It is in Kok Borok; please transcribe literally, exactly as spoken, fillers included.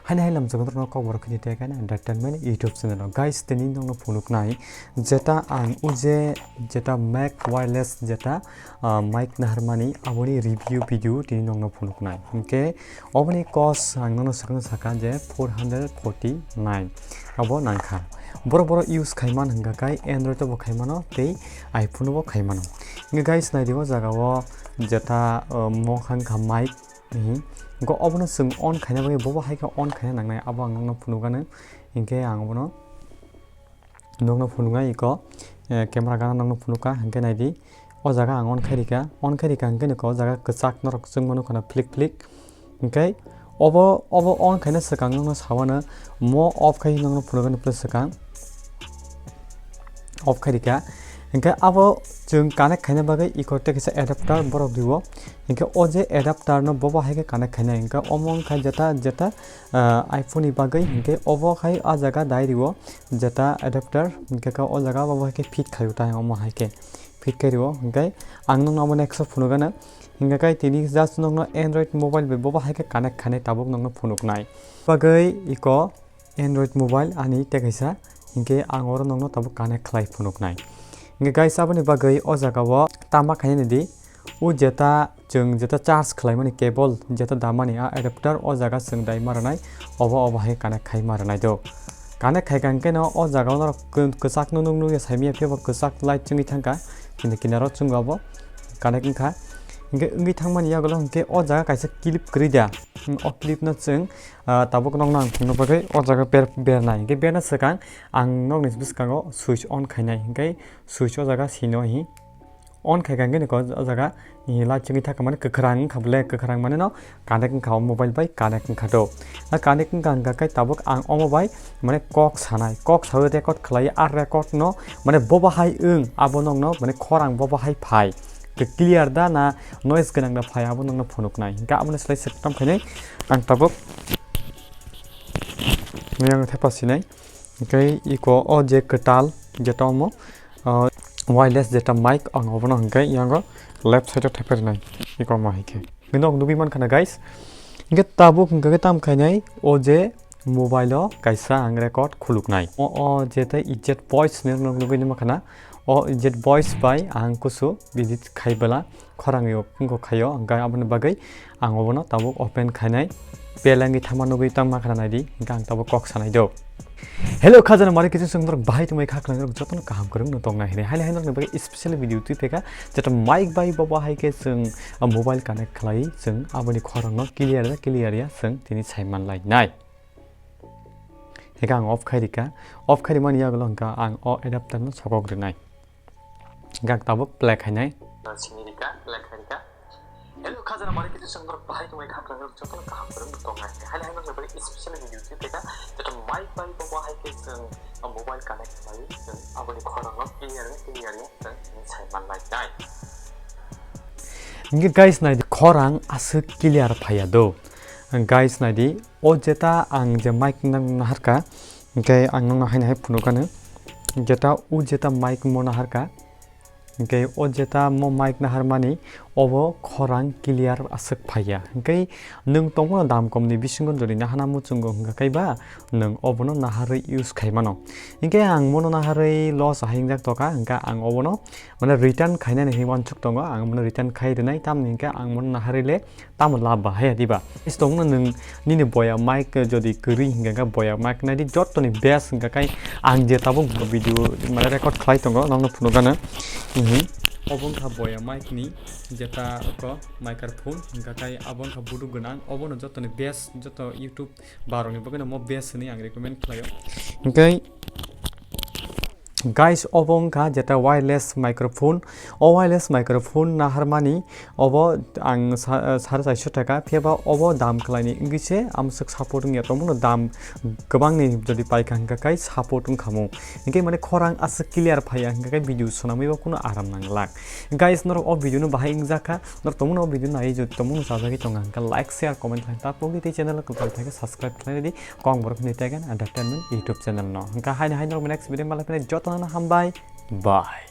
Haini hai lamchok norokno kokborok khini tei kaino entertainment YouTube channel o. Guys, tini nokno phunuknai jeta ang uje jeta Mac wireless jeta, ah, mic naharmani aboni review video tini nokno phunuknai. Hinkhe oboni cost ang nono swkang saka je four hundred forty nine abo nangkha. Borok borok use khaiman hwnkha kai Android o bo khaimano tei iPhone o bo khaimano. Hinkhe guys, naidi o jaga o jeta, ah, mo hwnkha mic. Mhm. Go obono chwng on khaina bagwi bobo hai khe on khaina nangnai abo ang nokno phunukgano. Hinkhe ang obono nokno phunuknai iko, eh, camera gana nokno phunukha hinkhe naidi. O jaga ang on khairika, on khairika hinkhe nokho o jaga kwchak norok chwngma nukha na phlik phlik. Hinkhe obo, obo on khaina swkang nokno sawano mo off khai nokno phunukgano phunuk swkang. Off khairika. Hinkhe abo chwng connect khaina bagwi iko tei kaisa adapter borok rio. Hinkhe o je adapter no bobo hai khe connect khainai. Hinkhe omo wngkha jeta, jeta, ah, iPhone ni bagwi. Hinkhe obo khai ah jaga dai rio jeta adapter. Hinkhe o jaga bobo hai khe fit khaio tai omo hai khe. Fit khai rio. Hinkhe ang nokno abo next o phunukgano. Hinkhe kai tini just nokno Android mobile bai bobo hai khe connect khainai tabuk nokno phunuknai. Bagwi iko Android mobile ani tei kaisa, hinkhe ang oro nokno tabuk connect khlai phunuknai. Hinkhe guys, aboni bagwi o jaga o tama khainani di, o jeta chwng jeta charge khlaimani cable jeta damani a adapter o jaga chwng dai ma rwnai, obo obo hai connect khai ma rwnai do. Connect khai kha hinkhe no o jaga o norok kw-, kwchak no nuk nukya saimanya phiya bo kwchak light chwngwi thangkha, kinto kinaro chwngo abo connect wngkha. Hinkhe wngwi thangmani yagulo hinkhe o jaga kaisa clip kwrwi da, o clip no chwng ah, tabuk nokno ang phunukna bagwi o jaga ber-, bernai. Hinkhe berna swkang ang nokni bwskango switch on khainai. Hinkhe switch o jaga sino hi on khai kha hinkhe nokho o jaga hi light chwngwi thangkha mani kwkhwrang wngkha ble, kwkhwrang mani no connect wngkha o mobile bai connect wngkha do. A connect wngkha hwnkha khe tabuk ang omo bai mane kok sanai, kok sawi record khlai a record no mane bobo hai wng abo nokno mane khorang bobo hai phai. Clear da na noise gwnang da phai abo nokno phunuknai. Hinkhe aboni slai swkang khainai ang tabuk. Nini ang thepa sinai. Hinkhe iko o je kwtal jeta omo, ah, wireless jeta mic ang obono hinkhe yango left side o thepa rinai. Iko ma hinkhe. Bini nok nugwi mankha na guys. Hinkhe tabuk hinkhe tam khainai o je mobile o kaisa ang record khuluknai. O, o jeta eject voice ni nok nugwi mankha na. O eject voice bai ang kusu edit khai bela khorang yo wngkha khaio, hinkhe aboni bagwi ang obono tabuk open khainai. Pelengwi thangma nugwi tangma khna naidi, hinkhe ang tabuk kok sanai do. Hello, khajana mari kiching song norok bahai tongmai kha khwlai norok jotono kaham kwrwng no tongnai hinwi. Haino haino norokni bagwi special video twi phaikha, jeta mic bai bobo hai khe chwng, ah, mobile connect khlai chwng aboni khorang no clear na clear ya chwng tini sai man lai nai. Hinkhe ang off khai rikha, off khai rimani yagulo hinkhe ang o adapter no sokok rinai. Hinkhe ang tabuk play khainai. Sini rikha, play khai rikha. Hello, khajana mari kiching song norok bahai tongmai kha khwlai norok jotono kaham kwrwng no tongnai. Haino haino norokni bagwi special video twi phaikha, jeta mic bai bobo hai khe chwng mobile connect khlai chwng aboni khorang no clear na clear ya chwng tini sai man lai nai. Hinkhe guys naidi khorang aswk clear phaiya do. Guys naidi o jeta ang je mic nang naharkha, hinkhe ang nokno haino hai phunukgano jeta o jeta mic mo naharkha, hinkhe o jeta mo mic naharmani obo khorang clear aswk phaiya. Hinkhe nwng tongmano dam komni bisingo jodi nahana muchungo hinkha khe ba nwng obono naharwi use khaimano. Hinkhe ang mono naharwi loss ahai wngjak tokha, hinkhe ang obono mane return khainani hinwi uansuk tongo, ang bono return khai rwnai, tamni hinkhe ang bono naharwi le tamo lab ba haya diba? Is tongno nwng nini boya mic jodi kwrwi hinkhe khe boya mic naidi jottoni best hinkhe khe ang je tabuk video mane record khlai tongo nokno phunukgano. Mhm. Obo wngkha boya mic ni jeta ko microphone hinkhe khe abo wngkha budu gwnang, obono jottoni best, jotto YouTube barokni bagwino mo best hinwi ang recommend khlaio. Hinkhe guys, obo wngkha jeta wireless microphone. O wireless microphone naharmani obo ang sa-, sare chaisho taka, phiya ba obo dam kwlaini wngwi se amswk support wngya tongmano, dam kwbangni jodi paikha hwnkha khe support wngkhamu. Hinkhe mane khorang aswk clear phaiya hwnkha khe video swnamwi bo kunu aram nanglak. Guys, norok o video no bahai wngjakha, norok tongmano o video nai jodi tongmano chajagwi tonga hwnkha like, share, comment khlai ta pogwi tei channel o kwtal thai khe subscribe khlai di. Kok borok hinwi tei khe entertainment YouTube channel no. Hwnkha haino haino norok next video malai phai jotono hambai. Bye.